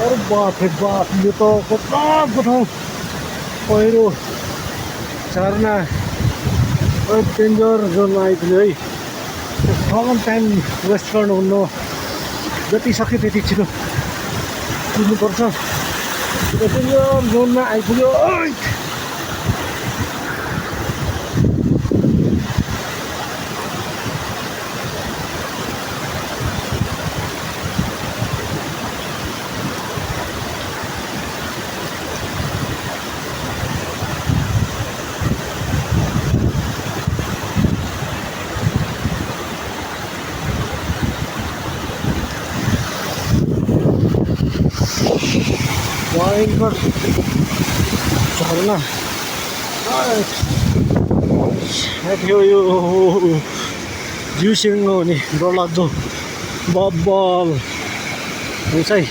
अरे बाप रे बाप यो त कस्तो ठाउँ पहिरो झरना डेन्जर जोनमा आइपुग्यो है ठाउँमा टाइम वेस्ट गर्नुहुन्न जति सक्यो त्यति छिटो पुग्नुपर्छ डेन्जर जोनमा आइपुग्यो भयंकर झरना थियो यो जिउ सिङ्गो हुने डरलाग्दो बब्बल हुन्छ है